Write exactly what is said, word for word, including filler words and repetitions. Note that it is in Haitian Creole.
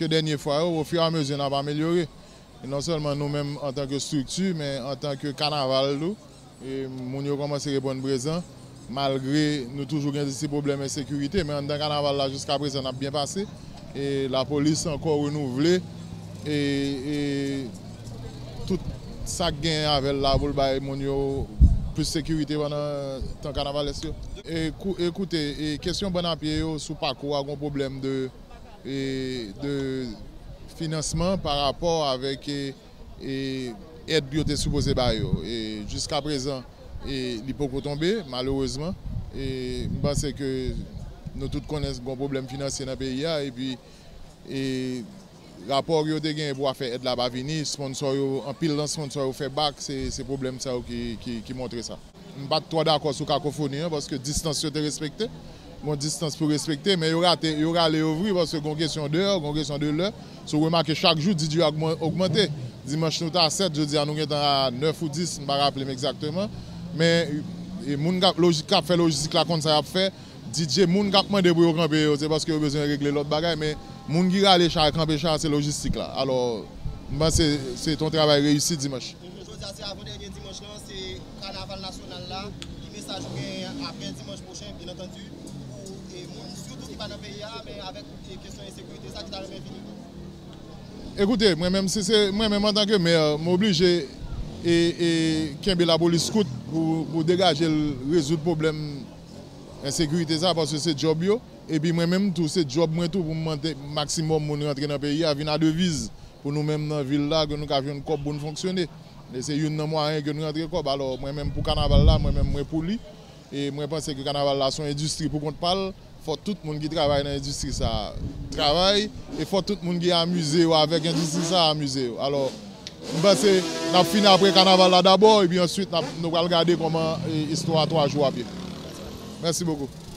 Dènye fwa yo, ofiramezi n ap amelyore. E non sèlman nou menm antanke estrikti, men antanke kanaval tou. E moun yo kòmanse reponn prezan, malgre nou toujou gen ti pwoblèm ensekirite, men anndan kanaval la jiska prezan n ap byen pase. E lapolis ankò renouvle. E, e tout sa k gen avè l la pou l bay moun yo plis sekirite pandan tan kanavalès yo. E kou-, e koute, e kesyon bann a pye yo sou pakou a gon pwoblèm de, e, de finansman pa rapò avèk, e, e èd yo te sipoze ba yo. E jiska prezan, e li poko tonbe, malerezman. E m panse ke nou tout konnen gon pwoblèm finansye nan peyi a, epi, e rapò yo te genyen pou afè èd la pa vini, sponsò yo, anpil nan sponsò yo fè bak, se, se pwoblèm sa yo ki, ki, ki montre sa. M pa t twò dakò sou kakofoni an, paske distans yo te respekte. Gon distans pou respekte, men yo rate, yo rale yo vre, paske gon kesyon dè, gon kesyon de lè. Si w remake, chak jou, D J a ogman-, ogmante. Dimanch nou t a sèt, jodi a nou gentan a nèf ou dis, m pa raple m egzakteman. Men, e moun k ap lojis-, k ap fè lojistik la konn sa y ap fè. D J, moun k ap mande pou yo kanpe yo, se paske yo bezwen regle lòt bagay, men moun ki rale cha, kanpe cha, se lojistik la. Alò, m panse se t on travay reyisi dimanch. Jodi a se avandènye dimanch lan, se kanaval nasyonal la. Ki mesaj ou gen apre dimanch pwochen, byen antandi, pou, e, moun sitou ki pa nan peyi a, men avèk, e, kesyon ensekirite sa ki ta renmen vini? Ekoute, mwen menm, si se mwen menm antanke mè, m oblije, e, e, kenbe lapolis kout pou, pou degaje l rezoud pwoblèm ensekirite sa, paske se djòb yo. Epi mwen menm tou, se djòb mwen tou pou m mande maksimòm moun rantre nan peyi a, vin a deviz pou nou menm nan vil la, ke nou ka jwenn kòb pou n fonksyone. E se youn nan mwayen ke nou rantre kòb. Alò, mwen menm pou kanaval la, mwen menm mwen pou li. E mwen panse ke kanaval la se yon endistri pou kont pa l. Fò tout moun ki travay nan endistri sa a travay. E fò tout moun ki amize yo avèk endistri sa a amize yo. Alò, m panse n ap fini apre kanaval la dabò, epi answit n ap, nou pral gade kòman, e, istwa twa jou ap ye. Mèsi bokou.